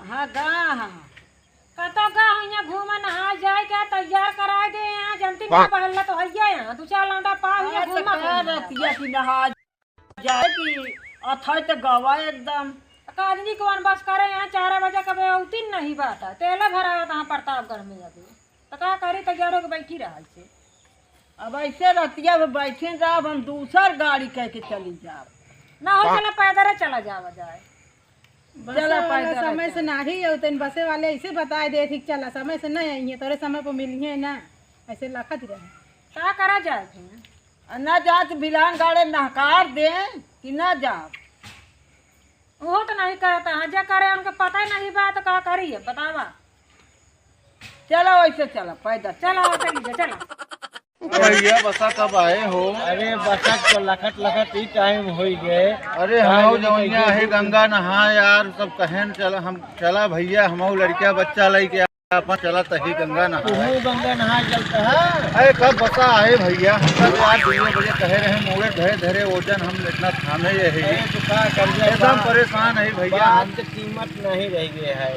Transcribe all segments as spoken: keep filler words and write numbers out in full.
हाँ, गा, हाँ। कतो गा, हियाँ घूमा, नहाए जाए के तैयार कराए दे, यहाँ जनती में बहल्ला तो हइया यहाँ, दू चार लौंडा पा, हियाँ हाँ, तो घूमा, का घूमा। रतिया की नहा जाए की अथई तो गवा एकदम। का आदमी कौन बस करे, यहाँ चार बजे कबे औती नहीं बात है, तेले भरा है तहाँ प्रतापगढ़ में अभी। तो का करी, तैयार होके बैठी रहा ऐसे। अब ऐसे रतिया में बैठे जाब, हम दूसर गाड़ी कह के चली जाब। ना हो, चला पैदल चला जावा जाए। बस चला वाला पैदल समय से चला। नाही हो, तन बसे वाले ऐसे बताए दे, ठीक चला, समय से नहीं आई है, तोरे समय पर मिली है ना, ऐसे लखत रहे। का करा जाए फिर? आ ना जात बिलान गाड़े नहकार दे कि ना जाब? वो तो नहीं करता है, जे करे उनके पता ही नहीं बा, तो का करी है, बतावा। चला वैसे चला, पैदल चला। चला, चली जा, चला। भैया, बसा कब आए हो? अरे, बसा तो लखत लखत ही टाइम होई गए। अरे, हाँ, हम जवनिया है, गंगा नहा यार, सब कहें चला, हम चला भैया, हम लड़किया बच्चा लेके अपन चला तही गंगा नहा। तुहू गंगा नहा चलता है? अरे, कब बसा आए भैया, हम कल रात दुइये बजे कहे रहे, मोड़े धरे धरे ओजन हम इतना थामे ये है। अरे, तो का कर दिया एकदम बा? परेशान है भैया बात हम। के कीमत नहीं रह गए है।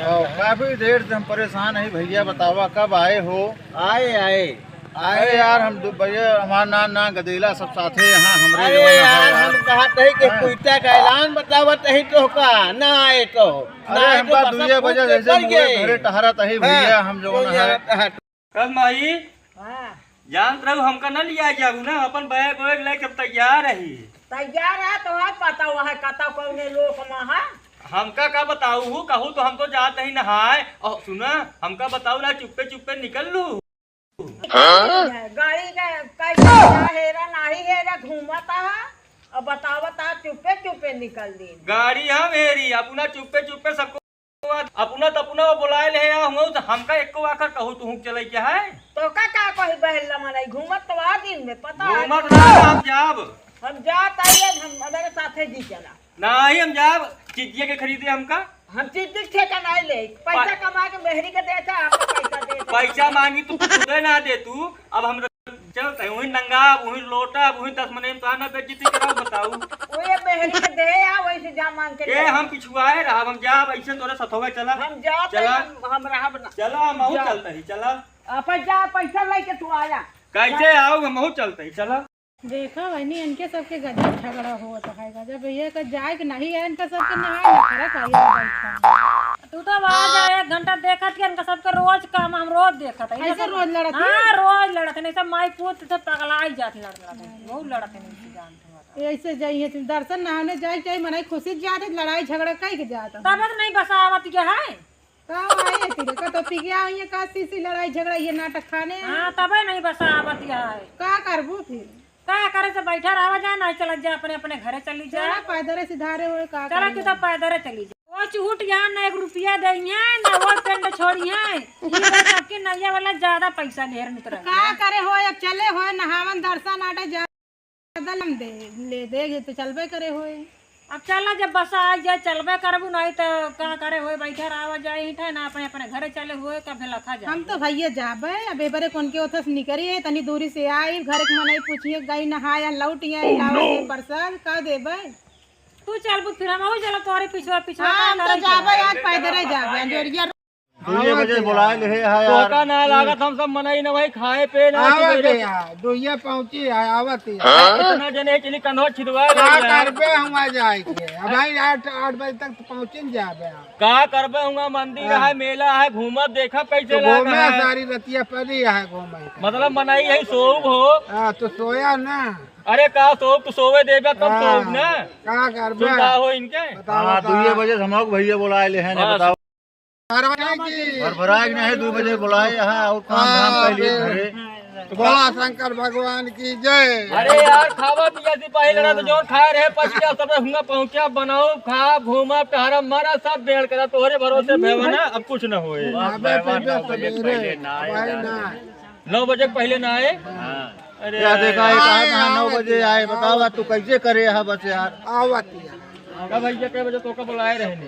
और काफी देर से हम परेशान है भैया, बतावा कब आए हो? आए, आए। अरे यार, हम दो भैया, हमार ना, ना गदेला सब साथे यहाँ हमरे अरे जवन यार, है हम यार। कहत है कि हाँ। कुइता का ऐलान बतावत है तो का, ना आए तो। अरे ना आए तो हमका बस दुइये फूट बजे के जैसे पड़ मुड़े गए। घरे टहरत है भैया, हाँ, हम जवन कोई है। यार टहर- कल माई, हाँ। जानत रहू हमका ना लिया जाबू ना, अपन बैग वैग लेके हम तैयार रही। तैयार है तो है, पता हुआ है कता कौने लोक में है। हमका का बताऊ हूँ, कहू तो हम तो जात ही नहाए। और सुना, हमका बताऊ ना, चुप्पे चुप्पे निकल लू। हाँ? गाड़ी का कैसे क्या हेरा, नाही हेरा, घूमता है और बतावता, चुप्पे चुप्पे निकल दी। गाड़ी हम हेरी, अपना चुप्पे चुप्पे सबको अपना त अपना वो बुलाए ले आ हुआ, तो हमका एको आखर कहू तुहू के चले के है? तो का, का कही बहल्ला मनई, घूमत तो आ दिन में, पता है। घूमत ना, हम जाब। हम जात आई, हम हमारे साथे जी चला। नाही, हम जाब, चिजिया के खरीदे हमका। हम चिज्जी के ठेका नाही ले, पैसा पा- कमा के मेहरी के देता, आपको पैसा दे दे। पैसा मांगी तो खुदे ना दे तू, अब हम चलत है, वहीं नंगा, वहीं लोटा, वहीं दस मनई में तो ना बेइज्जती कराओ, बताऊ। वो ये मेहरी के दे आ, वैसे जा मांग के ए, ले। हम पिछुआए रहब, हम जाब, ऐसे तोरे सथवा चला। हम जात चला। है, हम, हम रहब ना। चला, हम अहू जा। चलत ही, चला। अपन जा, पैसा लेके तू आया। कैसे जा। आओ, हम अहू चलत ही, चला। देखा बहिनी, इनके सबके गजब झगड़ा होत है, गजब। ये का जाए के नहीं है, इनका सबके नहाए में फर्क है, ये बैठा। तू तो आ जा, एक घंटा देखत के इनका सबके रोज काम, हम रोज देखत है। ऐसे रोज लड़त है? हाँ, रोज लड़त है, नहीं सब माई पूत से पगलाई जात लड़ लड़ है। बहुत लड़त है, नहीं जानत हो। ऐसे जाइए तुम दर्शन नहाने जाए, जाए मनई खुशी जात है, लड़ाई झगड़ा कई के जात है। तब तो नहीं बसा आवत के है। का आए तेरे का तो पी के आई है, का सीसी लड़ाई झगड़ा, ये नाटक खाने। हाँ, तबे नहीं बसा आवत है। का करबू फिर? का करे से बैठा रहा जाए, ना चला जा, अपने, अपने घरे चली जा। चला पैदल सिधारे होए, का चला करे तू तो जाए? पैदल चली जा। वो चुहुट यहाँ ना एक रुपया दे हैं, ना वो पेंट छोड़ी हैं। ये बात आपके नैया वाला ज्यादा पैसा लेहर मित्र। का करे होए, अब चले होए, नहावन दर्शन आटे जा। बदल हम दे, ले देगे तो चलबे करे होए। अब चला, जब बस आ जाए, चलबे करबू, नहीं तो का करे होए, बैठे रहा जाए, ही था ना, अपने, अपने घरे चले होए, कब लखा जाए। हम तो भैया जाबे, अब ए बरे कौन के ओथस निकरी है, तनी दूरी से आई, घर के मनई पूछिए, गई नहाए, लौट आए, लाओ ये प्रसाद, का देबे? तू चलबू, फिर हम चलब तोरे पिछुआ, पिछुआ हाँ, का हम तो करे जाबे, के? आज पैदल ही जाबे, अंजोरिया दुइये बजे बुलाए ले है यार। तोका ना लागत, हम सब मनई न वही खाए पे ना आवत सुबेरे है से। यार, दुइये पहुँची है, आवत है। इतना जने चली कन्हो छिदवा का रही है। करबे हुआ जाए के? अब भाई आठ, आठ बजे तक तो पहुँचिन जाबे। का करबे हुआ? मंदिर हाँ। है, मेला है, घूमत देखा कैसे तो लगा घूमे है। सारी रतिया पड़ी है घूमे। मतलब मनई यही सोऊब हो। हाँ, तो सोया ना। अरे का सोऊब, तू सोवे देबे तब हाँ, सोऊब ना। का करबे? सुन का हो इनके? बताओ हाँ, का? दुइये बजे से हम लोग भैया बुलाए ले हैं, बस। बताओ। भरभराई की। भरभराई नहीं, दो बजे बुलाए यहाँ और काम धाम हाँ, कर लिए अबे। घरे। तो बोला शंकर भगवान की जय। अरे यार, खावा पिया सिपाही लड़ा तो जौन खाए रहे, पच गया, सब हुआ पहुँचा, बनाओ, खा, घूमा, टहरा, मारा, सब बेड़ करा, तोहरे भरोसे भेवा ना, अब कुछ न होए। अबे बेटा, सवेरे, भाई ना। नौ बजे के पहले ना आए? हाँ। अरे यार, देखा, एक आए, आए, नौ बजे आए, बताओ, तू कैसे करे यहाँ बस यार? आवत यार। का भैया, कै बजे तोका बुलाए रहे ने?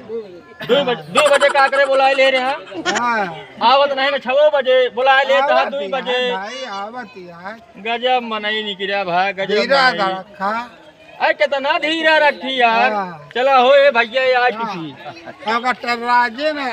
दो बजे, दो बजे का करे बुलाए ले रहे हैं? हाँ। आवत नहीं ना, छव बजे बुलाए ले, कहा आवत दो बजे। यार, भाई, आवत यार। गजब मनई निकरा भाई, गजब हीरा मनई। रखा। अरे कितना धीरा रखी यार। हाँ। चला हो ए भैया, ये आ हाँ। चुकी। अब टर्राजे में